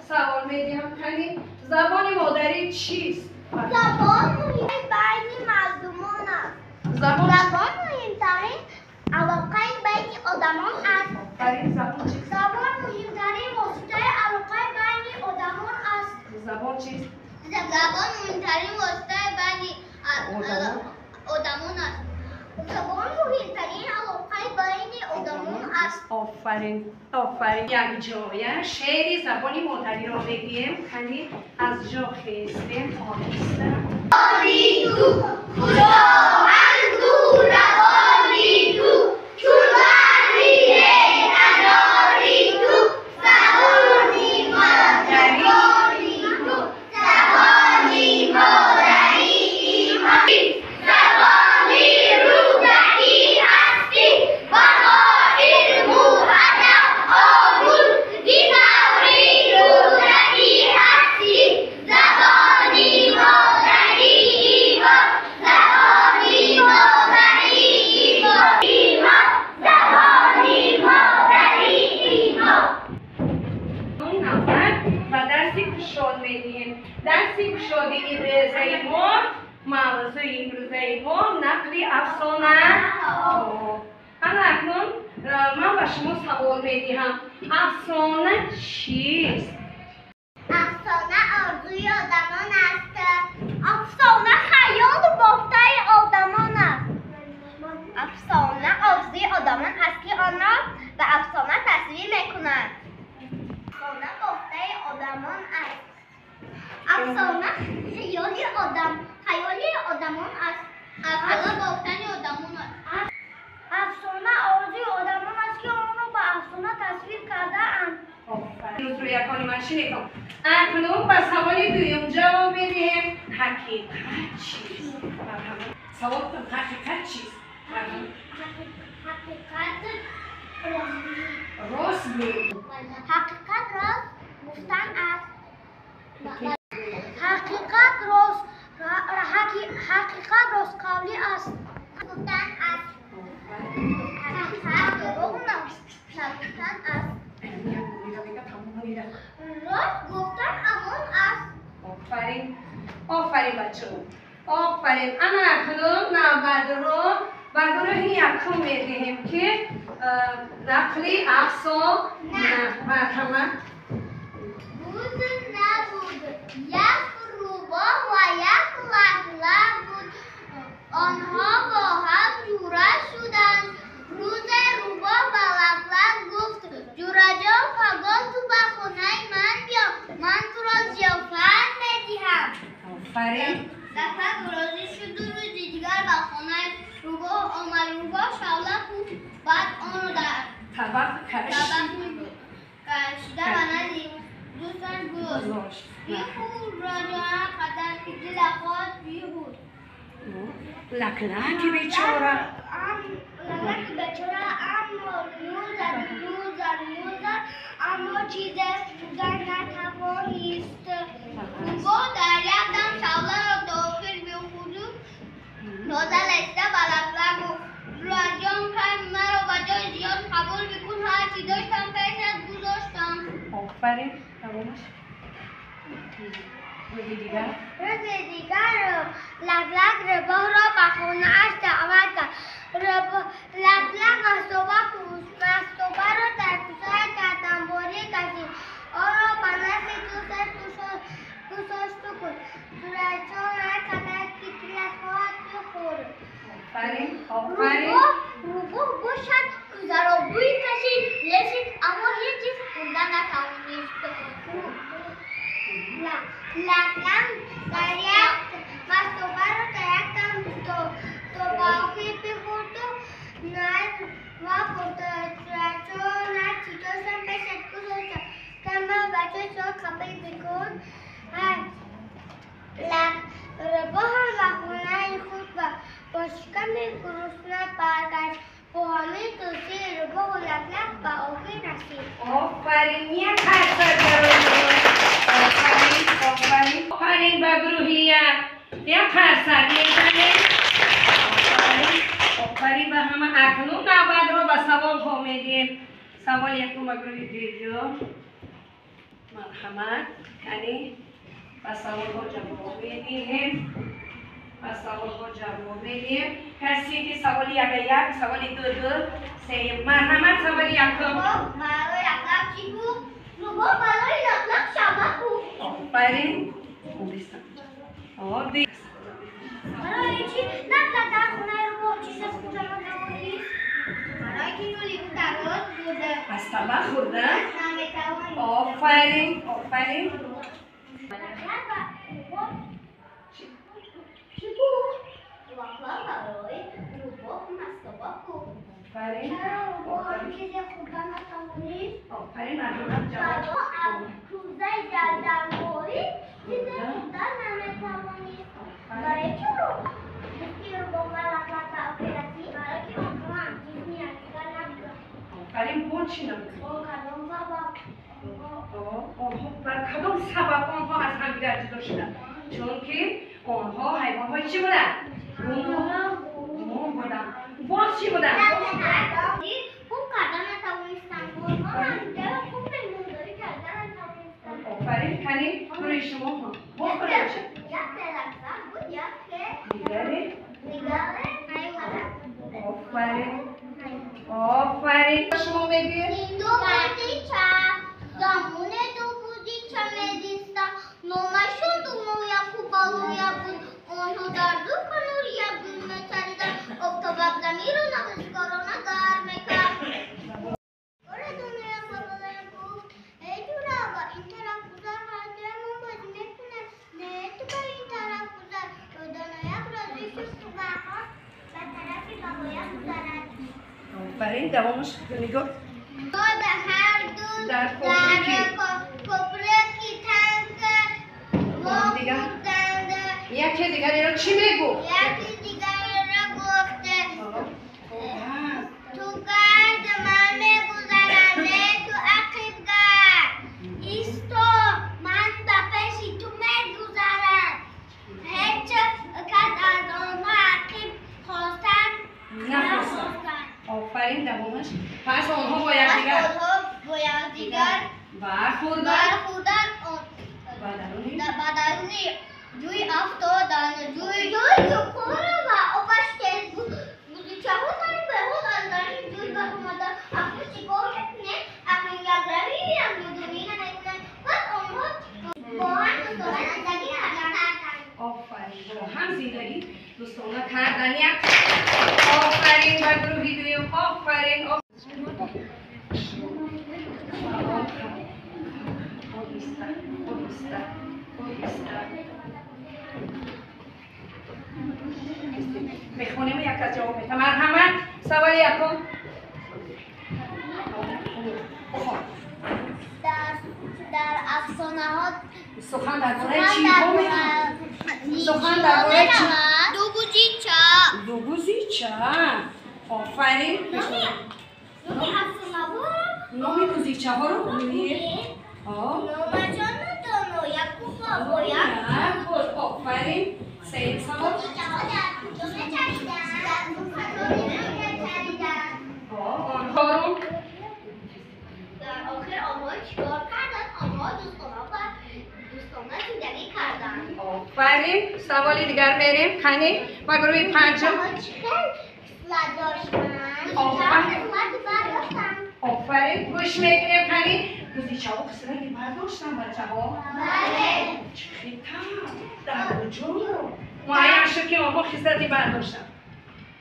سوال میدیم کنی زبان مادری چیست؟ زبان مهم بین مردمان است. زبان مهمترین علاقه بین آدمان است. زبان چیست؟ زبان مهمترین واسطه علاقه بین آدمان است. زبان چیست؟ زبان مهمترین واسطه بین آدمان است. زبان مهمترین علاقه بین آدمان است. آفرین، آفرین. یک جایه شعر زبانی مادری را بگیم. کنی از جا خیستیم آهسته. آری تو خدا اندو روانی تو چون بری اناری تو زبانی مادری تو زبانی مادری زبانی رودکی هستی و ما علم و ادب آموز بیماری رودکی هستی زبانی مادری ما زبانی مادری ما زبانی مادری ما. و درسی کشاد میدیم. درسی کشاد امروزه ما موضوع امروزه ما نقل افسانه. انا اکنون من به شما سوال میدهم. افسانه چیست؟ افسانه آرزوی آدمان است. افسانه خیال بافته آدمان است. افسانه آرزوی آدمان است که آن را به افسانه تصویر میکنند. افسانه بافته آدمان است. افسانه خیالی آدمان است. افسانه بافتن آدمان است. افسانه آرزوی آدمان است که آن را به افسانه تصویر کرده اند. آفرین. روی یکانی من شنیدم. اکنون به سوال دوم جواب میدهیم. حقیقت چیست؟ سوال کن حقیقت چیست؟ حقیقت راست. حقیقت راست گفتن است. حقیقت راست حقیقت راست قولی است. گفتن است. حقیقت دروغ نگفتن است. راست گفتن امان است. آفرین، آفرین بچه‌ها، آفرین. انا اکنون نوبت رو به گروه یکم میدهیم که نقل افسانه. مرحمت. بود نبود یک روباه و یک لک بود. آنها با هم جوره شدند. روز روباه به لک گفت جوره جان پگاه تو به خانه من بیا، من تو را ضیافت میدهم. آفرین. لک راضی شد و روز دیگر به خانه روباه آمد. روباه شوله پخت، بعد آن را در طبق کشیده و نزد دوستان گذاشت. بیخور را جان قدر که دل خواست بیخور. لک بیچاره. لک بیچاره اما موزد موزد موزد اما چیز خوردن نتوانست. روباه در یک دم شوله را داخل به خود تازه لشته و لک گفت جان مرا به جای زیاد قبول بکن، هرچی داشتم Офарин, тамомаш. Рӯзи дигар. Рӯзи дигар Лаклак рӯбоҳро ба хонааш даъват кард. Лаклак мастобаро дар кӯзаи гарданборӣ кашид. Онро ба назди дӯсташ гузошту гуфт: «Сурайҷон, ҳар қадар ки дилат хоҳад бихӯр.» Офарин, офарин. Рӯбоҳ бошад кӯзаро бӯй кашид, лесид, аммо ҳеҷ чиз хӯрда натавонист. Лаклак дар як мастобаро дар як дам то ба охир бихӯрду ва Сурайҷон читошам пешаш гузошт. Кама бача шо қабул бикун. Рӯбоҳ ҳам ба хонаи худ бо шиками гурусна баргашт. Бо ҳамин дӯстии рӯбоҳу Лаклак ба охир расид. Офарин, як қарсак барои. Офарин, офарин. Офарин ба гурӯҳи як. Як қарсак мезанем. Офарин, офарин ба ҳама. Акнун навбатро ба саволҳо медиҳем. Саволи якум ба гурӯҳи дуюм. Марҳамат. Яъне ба саволҳо ҷавоб медиҳем. Ба саволҳо ҷавоб медиҳем. Касе ки саволи яка як, саволи ду ду, се. Марҳамат, саволи якум. Рӯбоҳ барои Лаклак чӣ пухт? Рӯбоҳ барои Лаклак шаба пухт. Офарин. Оддӣ. Барои чӣ Лаклак дар хонаи рӯбоҳ чизе хӯрда натавонист? Барои ки нули ӯ дароз буда. Аз таба хӯрда? Наметавонист. Офарин, офарин. Лаклак ба рӯбоҳ чӣ пухт? Лаклак барои рӯбоҳ мастоба пухт. Офарин. Чаро рӯбоҳ ҳам чизе хӯрда натавонист? Офарин, марҳамат, ҷавоб. Рӯбоҳ аз кӯзаи гарданборӣ чизе хӯрда наметавонист. Барои чӣ дӯстии рӯбоҳ ва Лаклак ба охир расид? Барои ки онҳо ҳамҷинси якдигар набуданд. Офарин, бо чӣ набуданд? Бо кадом сабаб? Онҳо бар кадом сабаб онҳо аз ҳамдигар ҷудо шуданд? Чунки онҳо ҳайвонҳои чӣ буданд? Гум буданд. Боз чӣ буданд? Хуб карда натавонистанд. Онҳо ҳамдигарро хуб меҳмондорӣ карда натавонистанд. Офарин, кани гурӯҳи шумо боз барои чӣ? Яке Лаклак буд, яке дигаре дигаре ҳайвонак. Офарин, офарин. Шумо мегӯед? Ду бузича, замоне ду бузича мезистанд. Номашон Думояку Балоя буд. Онҳо дар ду канори як гул мечариданд. Офтобак заминро навозишкорона гарм мекард. Оре Думояк ба Балоя гуфт: «Эй ҷура, ба ин тараф гузар, ҳардуямон бозӣ мекунем. Не, ту ба ин тараф гузар.» Донояк розӣ шуд ва хост ба тарафи Балоя гузарад. Офарин, давомаш нигоҳ. Ҳар ду Дар коприки. Коприки танг вохӯрданд. Яке дигареро чӣ мегуфт? Яке дигареро гуфт: «Ту гард, ман мегузарам.» «Не, ту ақиб гард.» «Исто, ман ба пеши ту мегузарам.» Ҳеҷ кас аз онҳо ақиб хостан нахостанд. Офарин, давомаш. Пас онҳо бо якдигар Пас онҳо бо якдигар бархӯрданд. Бархӯрданд. Ба даруни Ба даруни ҷӯй афтоданд. Ҷӯй чуқур ва обаш тез буд. Бузичаҳо тару беҳуш аз даруни ҷӯй баромаданд. «Акнун чӣ кор мекунем? Акнун якравӣ якҷудоӣ намекунем.» Пас онҳо бо ҳам дӯстона зиндагӣ карданд. Офарин, бо ҳам зиндагӣ дӯстона кардан. Як офарин ба гурӯҳи дуюм. Офарин. Оҳиста, оҳиста, оҳиста мехонем, як аз ҷавоб медиҳам. Марҳамат, саволи якум. Бихон. Дар афсонаҳо сухан дар бораи чиҳо меравад? Сухан дар бораи чӣ? Ду бузича. Ду бузича. Офарин. Номи афсонаҳо. Номи бузичаҳоро гӯед. Номашон Донояку Бабояк. Офарин. Сеюм савол. Бузичаҳо дар куҷо мечариданд? Дар ду канори ҷӯй мечариданд. Онҳоро Дар охир онҳо чӣ кор карданд? Онҳо дӯстона ва дӯстона зиндагӣ карданд. Офарин. Саволи дигар мерем. Қани ба гурӯҳи панҷум. Чӣ хел хислат доштанд? Хислати бад доштанд. Офарин. Гӯш мекунем. Қани гузичаҳо хислати бад доштанд, бачаҳо? Бале. Чӣ хел дар куҷо муайян шуд, ки онҳо хислати бад доштанд?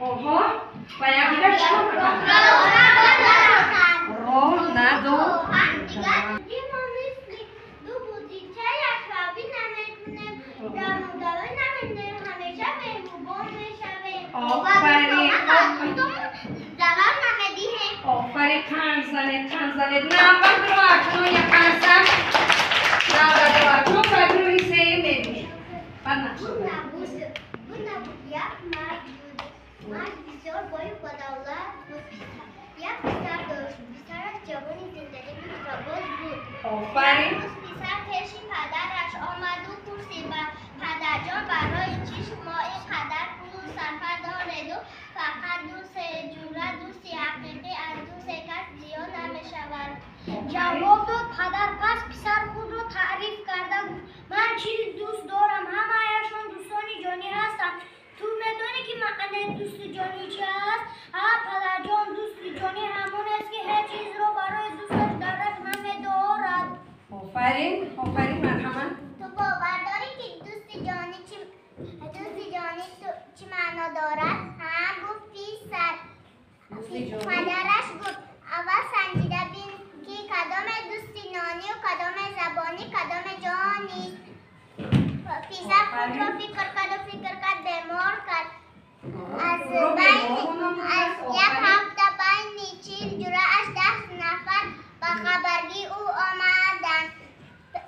Онҳо ба якдигар чӣ кор мекарданд? Роҳ надоданд. Мо мисли ду бузича якравӣ намекунем, ҷанударӣ намекунем, ҳамеша меҳрубон мешавем. Офарин. Зарар намедиҳем. Офарин. Қанд занед, қанд занед. Навбатро акнун як қарсак. Навбатро акнун ба гурӯҳи сеюм медиҳем. Баъд нақша. Буд набуд, як мард буд. Мард бисёр бою бадавлат буд. Як писар дошт. Писараш ҷавони зиндадилу ҷавоз буд. Офарин. Як рӯз писар пеши падараш омаду пурсид: падарҷон, барои чӣ шумо ин қадар пулу сарфа дореду фақат ду се ҷура дӯсти ҳақиқӣ аз ду се кас зиёд намешавад? Ҷавоб дод падар. Пас писар худро таъриф карда гуфт: ман 40 дӯст дорам, ҳамаашон дӯстони ҷонӣ ҳастанд. Ту медонӣ, ки маънии дӯсти ҷонӣ чи аст? Ҳа, падарҷон, дӯсти ҷонӣ ҳамон аст, ки ҳеҷ чизро барои дӯсташ дарак намедорад. Офарин, офарин, марҳамат. Ту бовар дорӣ, ки дӯсти ҷонӣ чӣ маъно дорад? Ҳа, гуфт писар. Падараш гуфт: аввал санҷида бин, ки кадоме дӯсти нонию, кадоме забонӣ, кадоме ҷонист. Писар худро фикр карду фикр кард, бемор кард. Аз як ҳафта байни 40 ҷурааш 10 нафар ба хабаргии ӯ омаданд.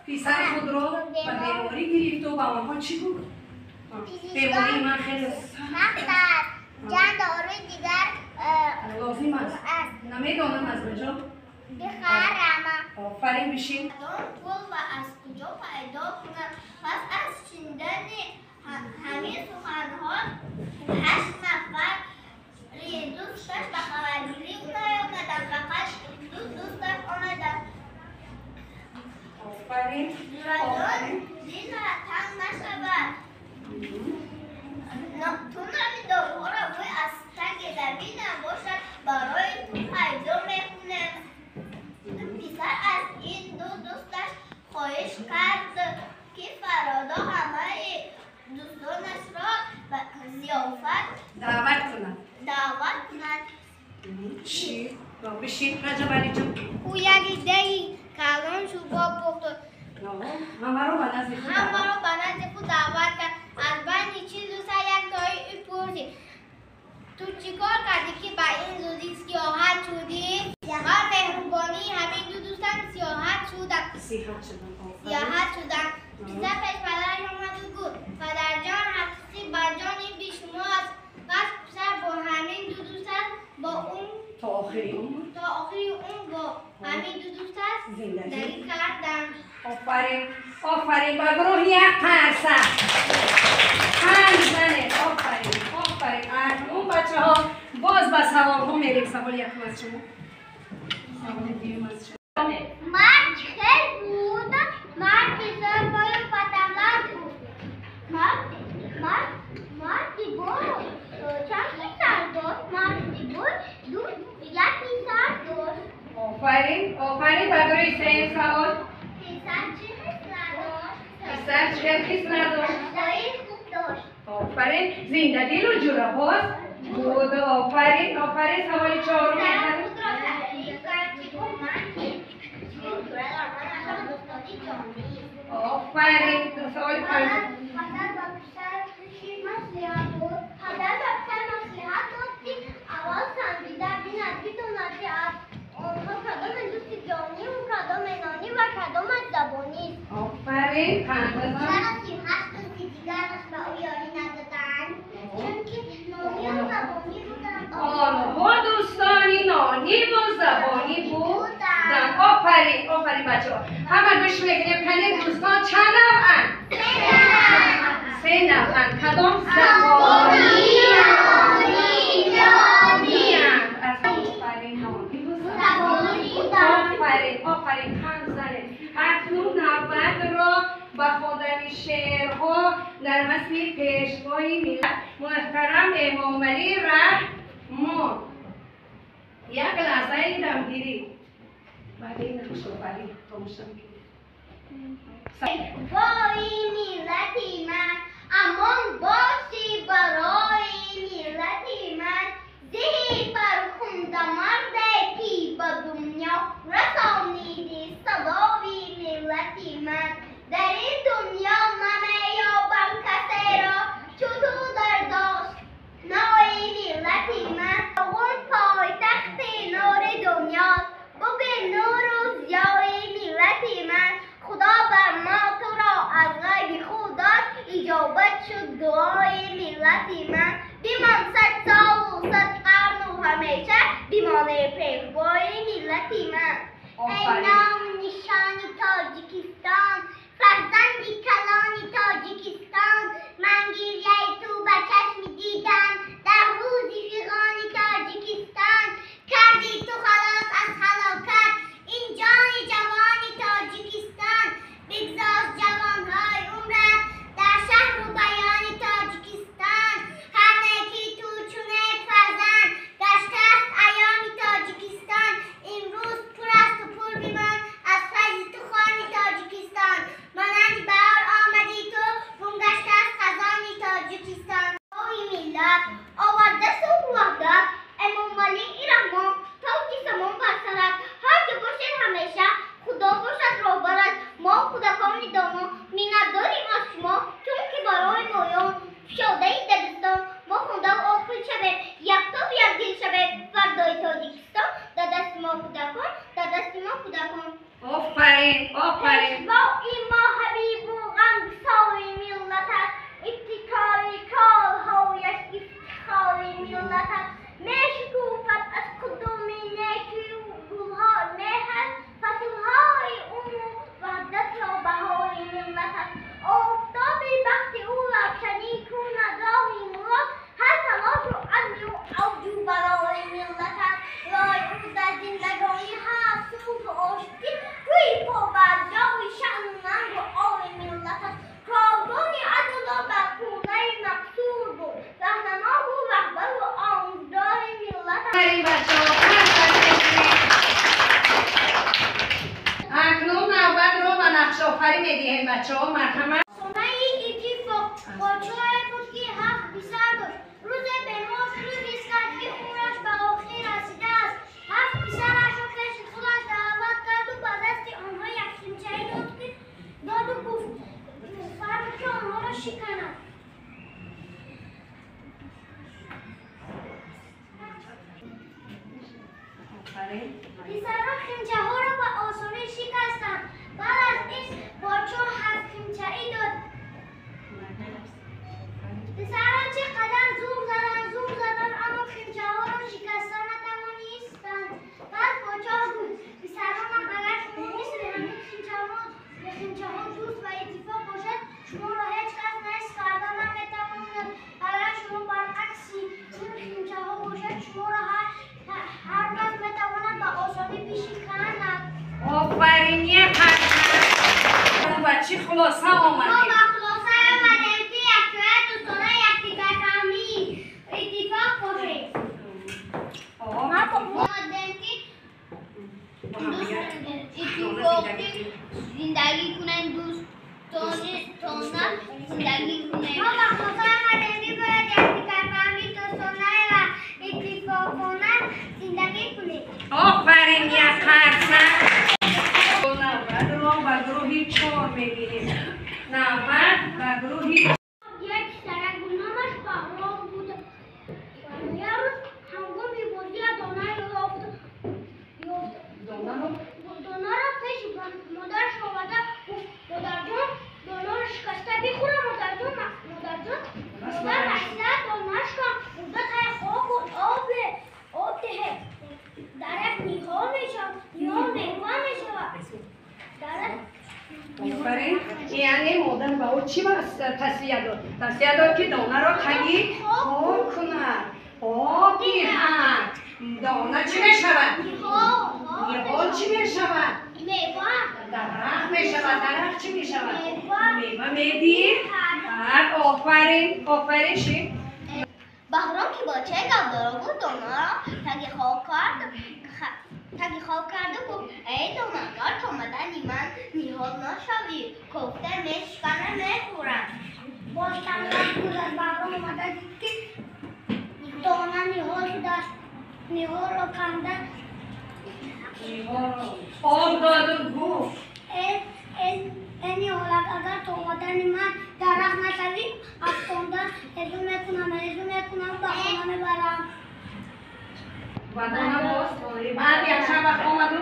Писар худро ба беморӣ гирифту ба онҳо чӣ гуфт? Бемории ман хеле сахт аст, чанд доруи дигар лозим аст, намедонам аз куҷо бихарам. Офарин, бишин. Кадом пул ва аз куҷо пайдо кунам? Пас аз шунидани ҳамин суханҳо 8 нафар дӯсташ ба хабаргирии ӯ наомаданд, фақат ду дӯсташ омаданд. Офарин. Ҷураҷон, дилат танг нашавад. Ту ҳамин доруҳоро бӯй аз таги замин набошад, барои ту пайдо мекунем. Писар аз ин ду дӯсташ хоҳиш кард, ки фародо ҳамаи дӯстонашро ба зиёфат даъват кунад. Даъват кунад. Бишин, Раҷабалиҷон. Ӯ як деги калон шӯрбо пухту ҳамаро ба назди худ ҳамаро ба назди худ даъват кард. Аз байни 40 дӯста як тои ӯ пурсид: ту чӣ кор кардӣ, ки ба ин зудӣ сиёҳат шудӣ? Ман меҳрубонии ҳамин ду дӯстам сиёҳат шудам. Сиҳат шудам. Сиёҳат шудам. Писар пеш падараш омаду гуфт: падарҷон, ҳақиқӣ ба ҷони би шумо аст. Пас писар бо ҳамин ду дӯсташ бо он то охири умр то охири умр бо ҳамин ду дӯсташ зиндагӣ карданд. Офарин, офарин. Ба гурӯҳи як қарсак. Панҷ занед. Офарин, офарин. Акнун, бачаҳо, боз ба саволҳо мерем. Саволи якум аз шумо, саволи дуюм аз шумо. Мард хел буд. Мард бисёр бою бадавлат буд. Марди бой чанд писар дошт? Марди бой ду як писар дошт. Офарин, офарин. Ба гурӯҳи сеюм савол. Писар чӣ хислат дошт? Писар чӣ хел хислат дошт? Хислатҳои хуб дошт. Офарин. Зиндадилу ҷурабоз буд. Офарин, офарин. Саволи чорум. Писар худро таъриф кард, ки гуфт: ман 40 ҷура дорам, ҳамашон дӯстони ҷонӣ. Офарин. Саволи панҷум. Падар ба писар чӣ маслиҳат дод? Падар ба писар маслиҳат дод, ки аввал санҷида бинад, бидонад, ки аз онҳо кадоме дӯсти ҷониву кадоме нонӣ ва кадомаш забонист. Офарин. Панҷазан. Чаро 38 дӯсти дигараш ба ӯ ёрӣ надоданд? Чунки нонию забонӣ буданд. Онҳо дӯстони нониву забонӣ буданд. Офарин, офарин, бачаҳо. Ҳама гӯш мекунем. Кани, дӯстон чанд навъанд? Се навъанд. Кадом? Забонӣ, ҷонианд. Офарин, нониву забонӣ. Офарин, офарин. Қанд занед. Акнун ба хондани шеърҳо дар васфи пешвои миллат муҳтарам Эмомалӣ Раҳмон. Як лаҳзаи дамгирӣ баъди нақшофарин томоша мекунем. Вой миллати ман, амон бошӣ барои миллати ман, зеҳи фархунда марде ки ба дунё расониди садои миллати ман. Дар ин дунё намеёбам касеро чу ту дар доштнои миллати ман. Оғун пойтахти нури дунёст, буги нуру зиёи миллати ман. Худо бар мо туро аз ғайби худ дод, иҷобат шуд дуои миллати ман. Бимон 100 солу 100 қарну ҳамеша, бимоне пешвои миллати ман. Эй ному нишони Тоҷикистон, фарзанди калони Тоҷикистон, ман гиряи ту ба чашми дидам дар рӯзи фиғони Тоҷикистон. Карди ту халос аз ҳалокат ин ҷони ҷавони Тоҷикистон. Бигзор ҷавонҳои умрат дар шаҳру баёни Тоҷикистон. Ҳар неки ту чун нек фарзанд гаштааст айёми Тоҷикистон. Имрӯз пур асту пур бимон аз файзи ту хони Тоҷикистон. Монанди баҳор омади ту, гум гаштааст хазони Тоҷикистон. Ои миллат оварда сулҳу ваҳдат, Эмомалӣ Раҳмон тоҷи самон бар сарат. Ҳар ҷо бошед ҳамеша Худо бошад роҳбарат. Мо кӯдакони доно миннатдорим аз шумо, чунки барои моён кушодаи дабистон. Мо хондаву оқил шавем, яктову якдил шавем. Фардои Тоҷикистон дар дасти мо кӯдакон, дар дасти мо кӯдакон. Офарин, офарин. Пешвои мо ҳабибу ғамгусори миллат аст, ибтикори корҳояш ифтихори миллат аст. Мешукуфад аз қудуми некию гулҳо меҳр, фаслҳои умру ваҳдатро баҳори миллат аст. Офтоби бахти ӯ равшанӣ кунад роҳи мурод, ҳар талошу азми ӯ авҷу барои миллат аст. Роҳи ӯ дар зиндагонӣ ҳаст сулҳу оштӣ, рӯи побарҷои шаъну нангу ори миллат аст. Корвони адлро бар кӯнаи мақсуд буд, роҳнамову раҳбару омӯзгори миллат аст. Офарин бачаҳо, акнун навбатро ба нақшофарӣ медиҳем бачаҳо, марҳамат. Афсонаи иттифоқ. Подшоҳе буд, ки 7 писар дошт. Рӯзе бемор шуд, ҳис кард, ки умраш ба охир расидааст. 7 писарашро пеши худаш даъват карду ба дасти онҳо як химчаи доду гуфт, фармуд, ки онҳоро шиканад. Писарон химчаҳоро ба осонӣ шикастанд. Баъд аз ин подшоҳ 7 химчаӣ дод. Писарон чӣ қадар зур заданд, аммо химчаҳоро шикаста натавонистанд. Баъд подшоҳ гуфт: писаронам, агар шумо мисли ҳамин химчаҳо дӯст ва иттифоқ бошед, шуморо ҳеҷ кас нест карда наметавонад. Агар шумо баръакси ин химчаҳо бошед, шуморо ҳар кас метавонад ба осонӣ бишиканад. Офарин, як ба чӣ хулоса Мо омадем? ба хулоса омадем, ки якҷоя дӯстона якдигарфаҳмӣ иттифоқ бошем. Омадем, ки иттифоқӣ зиндагӣ кунем, дӯстона зиндагӣ кунем. Мо ба хулоса омадем, ки бояд якдигарфаҳмӣ, дӯстона ва иттифоқона зиндагӣ кунем. Офарин, як қарсак. Навбатро ба гурӯҳи 4 медиҳем. Навбат ба гурӯҳи Як писарак буд, номаш Баҳром буд. Як рӯз ҳангоми бозӣ донаро ёфт. донаро Донаро пеши модараш оварда гуфт: модарҷон, донаро шикаста бихӯрам, модарҷон, модарҷон. Модар расида донашро бурда таи хоку об деҳед. Дарахт ниҳол мешавад, ниҳол мева мешавад. Дарахт Офарин. Яъне модар ба ӯ чӣ тавсия дод? Тавсия дод, ки донаро таги хок кунад, об диҳад. Дона чӣ мешавад? ниҳол Ниҳол чӣ мешавад? мева. Дарахт мешавад. Дарахт чӣ мешавад? Мева медиҳад. Офарин, офарин ши. Баҳром ки бачаи гавдоро буд, донаро таги хок кард, таги хок карду гуфт: эй дона, агар то омадани ман ниҳол нашавӣ, кофта мешикана мехӯрам. Боз чанд вақт гузашт, Баҳром омада дид, ки дона ниҳол шудааст. Ниҳолро канда об доду гуфт: эй ниҳолак, агар то омадани ман дарахт нашавӣ, афтонда ҳезум мекунам, ҳезум мекунам, ба хона мебарам. Ва дона боз баъд якчанд вақт омаду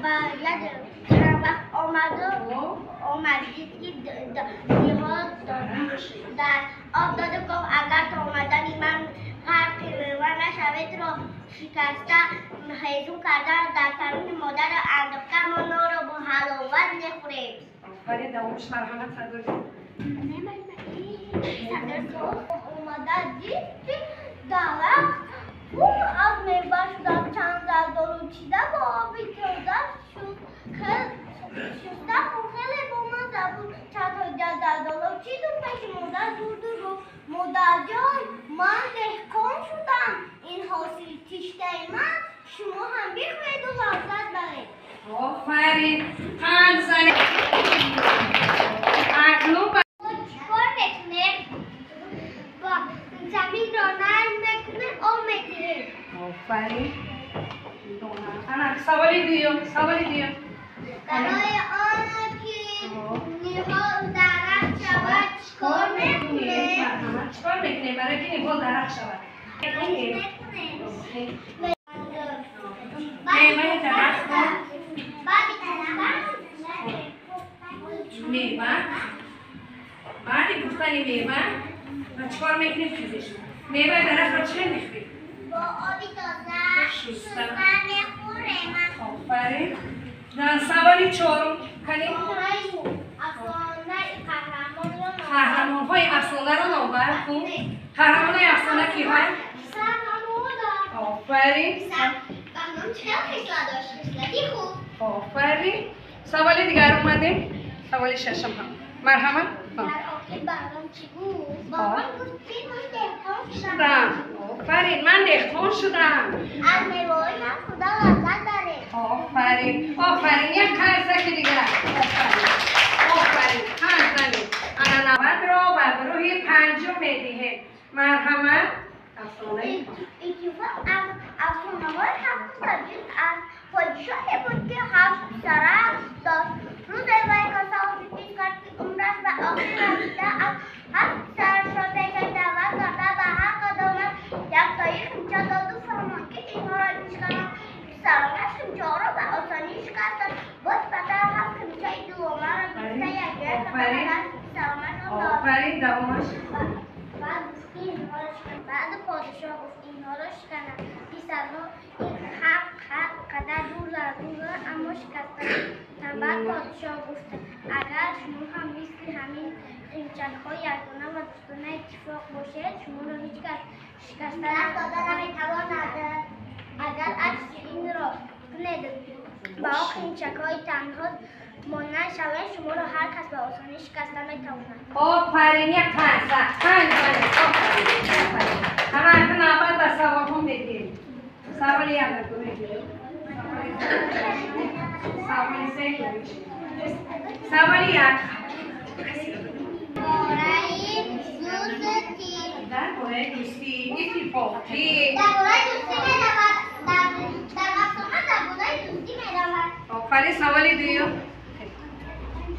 Ба як чанд вақт омаду омад, дид, ки ниҳол дар об доду гуфт: агар то омадани ман ғарқи мева нашавед, ро шикаста ҳезум карда дар танури модарро андохта, мо нонро бо ҳаловат мехӯрем. Офарин, давомаш марҳамат, Сардор. Омада дид, ки дарахт пур аз мева шуда, чанд зардолу чида бо оби тоза шуста хӯрд, хеле бомазза буд. Чанд тои зардолу чиду пеши модар бурду гуфт: модарҷон, ман деҳқон шудам, ин ҳосили киштаи ман, шумо ҳам бихӯреду лаззат баред. Офарин, қанд занед. Акнун чикор мекунем? Бо заминро нарм мекунем, об медиҳем. Офарин. Ана саволи дуюм, саволи дуюм. Барои он ки ниҳол дарахт шавад, чикор мекунем? Марҳамат, чикор мекунем барои ки ниҳол дарахт шавад? Меваи дарахт, мева. Баъди пухтани мева ва чикор мекунем? Хизиш меваи дарахтро чӣ хел мехӯрем? Бо оби тоза шуста мехӯрем. Офарин. Саволи чорум кани. Афсонаи қаҳрамонро Қаҳрамонҳои афсонаро номбар кун. Қаҳрамонои афсона киҳоянд? Офарин. Баҳром чӣ хел хислат дошт? Хислати хуб. Офарин. Саволи дигар омадем, саволи шашум ҳам, марҳамат. Дар охир Баҳром чӣ гуфт? Баҳром гуфт, ки ман деҳқон шудам. Офарин, ман деҳқон шудам. Аз меваҳои ман худо лаззат баред. Офарин, офарин, як қарсаки дигар. Офарин, офарин, қанд занед. Ана навбатро ба гурӯҳи панҷум медиҳем. Марҳамат, афсонаи Иттифоқ аз афсонаҳои ҳафту саҷид аст. Подшоҳе буд, ки ҳафт писарак дошт. Рӯзе вай касал фикр кард, ки умраш ба охир расида аст. Ҳафт писарашро пешаш даъват карда, ба ҳар кадомаш яктои химча доду фармон, ки инҳоро бишкананд. Писаронаш химчаҳоро ба осонӣ шикастанд. Боз падар ҳафт химчаи дугонаро гирифта, якҷоя карда, ба дасти писаронашон дод. Офарин, давомаш. Баъд гуфт, ки инҳоро шикан. Баъд подшоҳ гуфт, инҳоро шикананд. Писарҳо ин ҳар қадар дур зад, аммо шикастанд. Баъд подшоҳ гуфт: агар шумо ҳам мисли ҳамин химчакҳо ягона ва дӯстона иттифоқ бошед, шуморо ҳеҷ кас шикаста дода наметавонад. Агар акси инро кунед, ба он химчакҳои танҳо монанд шавед, шуморо ҳар кас ба осонӣ шикаста метавонад. Офарин, як қарсак, қанд занед. Офарин, офарин. Ҳама акнун навбат ба саволҳо медиҳем. Саволи як гурӯҳи дуюм, саволи се гурӯҳи. Саволи як. Бораи дӯстӣ. Дар бораи дӯстӣ, иттифоқӣ. Дар бораи дӯстӣ меравад. Дар афсона дар бораи дӯстӣ меравад. Офарин, саволи дуюм.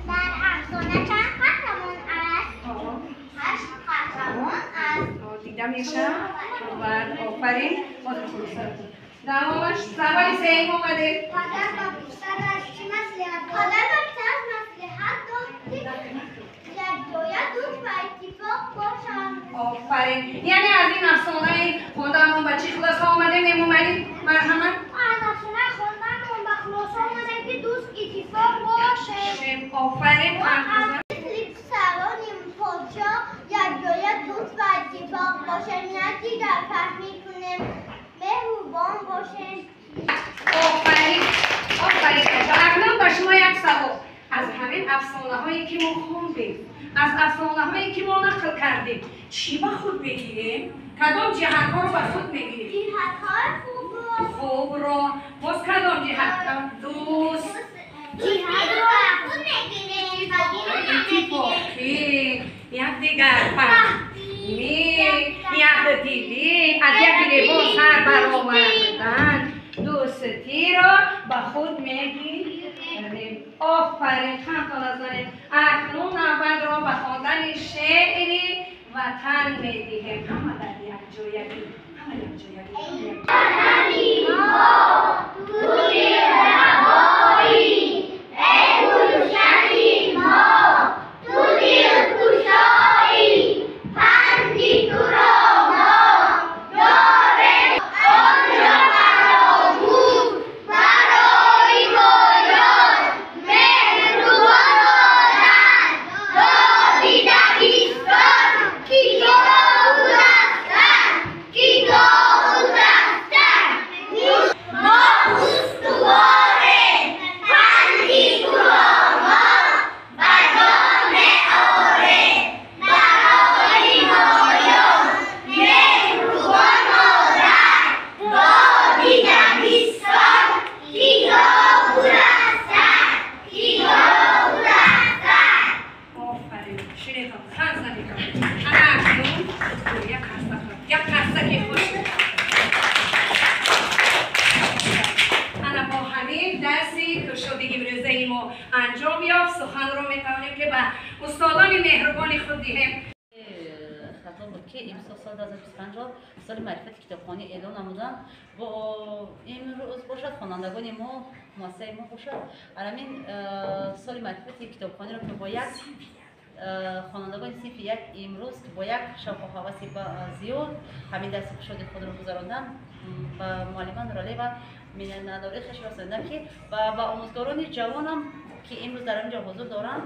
Дар афсона чанд қаҳрамон аст? Ҳашт қаҳрамон аст. Дида мешавад. Офарин. Давомаш, саволи сеюм омадем. Падар ба писараш чӣ маслиҳат дод? Падар ба писараш маслиҳат дод, ки якҷоя дӯст ва иттифоқ бошанд. Офарин. Яъне аз ин афсонаи хондаамон ба чӣ хулоса омадем, Эмомалӣ? Марҳамат. Аз афсонаи хондаамон ба хулоса омадем, ки дӯст иттифоқ бошем. Офарин. Мисли писарони подшоҳ якҷоя дӯст ва иттифоқ бошем, якдигар фаҳмӣ кунем, меҳрубон бошем. Офарин, офарин. Акнун ба шумо як савол. ҳамин афсонаҳое ки мо хондем, аз афсонаҳое ки мо нақл кардем, чӣ ба худ мегирем? Кадом ҷиҳатҳоро ба худ мегирем? Ҷиҳатҳои хубро. Хубро. Боз кадом ҷиҳат? Дӯст. Ҷиҳатро ба худ мегирем. Иттифоқӣ, якдигар фаҳмӣ, якдилӣ, аз як либос сар баромадан, дӯстиро ба худ мегирем. Офарин, хандтон назанед. Акнун навбатро ба хондани шеъри ватан медиҳем. Ҳама дар якҷоягӣ, ҳама якҷоягӣ. Ватани мо, ту дилрабоӣ, эй гулшани мо, ту дилкушоӣ, панди туро мо дорем, онро фаромӯш, барои мо ёд, меҳрубон модар, доди дабистон, ки гулдастан, ки гулдастан, мо устуворем, панди туро мо ба ҷон меорем, барои мо ёд, меҳрубон модар, доди дабистон, ки гулдастан, ки гулдастан. Офарин, ширинтон, ханд занедон. Ана акнун як қарсак, як қарсаки хуш. Ана бо ҳамин дарси кушоди имрӯзаи мо анҷом ёфт. Суханро метавонем ки ба устодони меҳрубони худ диҳем. Хато буд ки имсол соли 2025 соли маърифати китобхонӣ эълон намуданд. Бо имрӯз бошад хонандагони мо, муассисаи мо бошад, ҳамин соли маърифати китобхониро ки бо як хонандагони синфи як имрӯз бо як шавқу ҳаваси зиёд ҳамин дарси кушоди худро гузаронданд, ба муаллима Нуралиева миннатдории хешро расондам, ки ва ба омӯзгорони ҷавонам, ки имрӯз дар ин ҷо ҳузур доранд,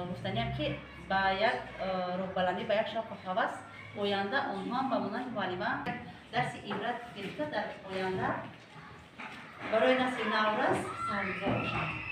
гуфтаниям, ки ба як рӯҳбаландӣ, ба як шавқу ҳавас оянда онҳо ҳам ба монанди муаллима дарси ибрат гирифта, дар оянда барои насли наврас саҳмгузор бошанд.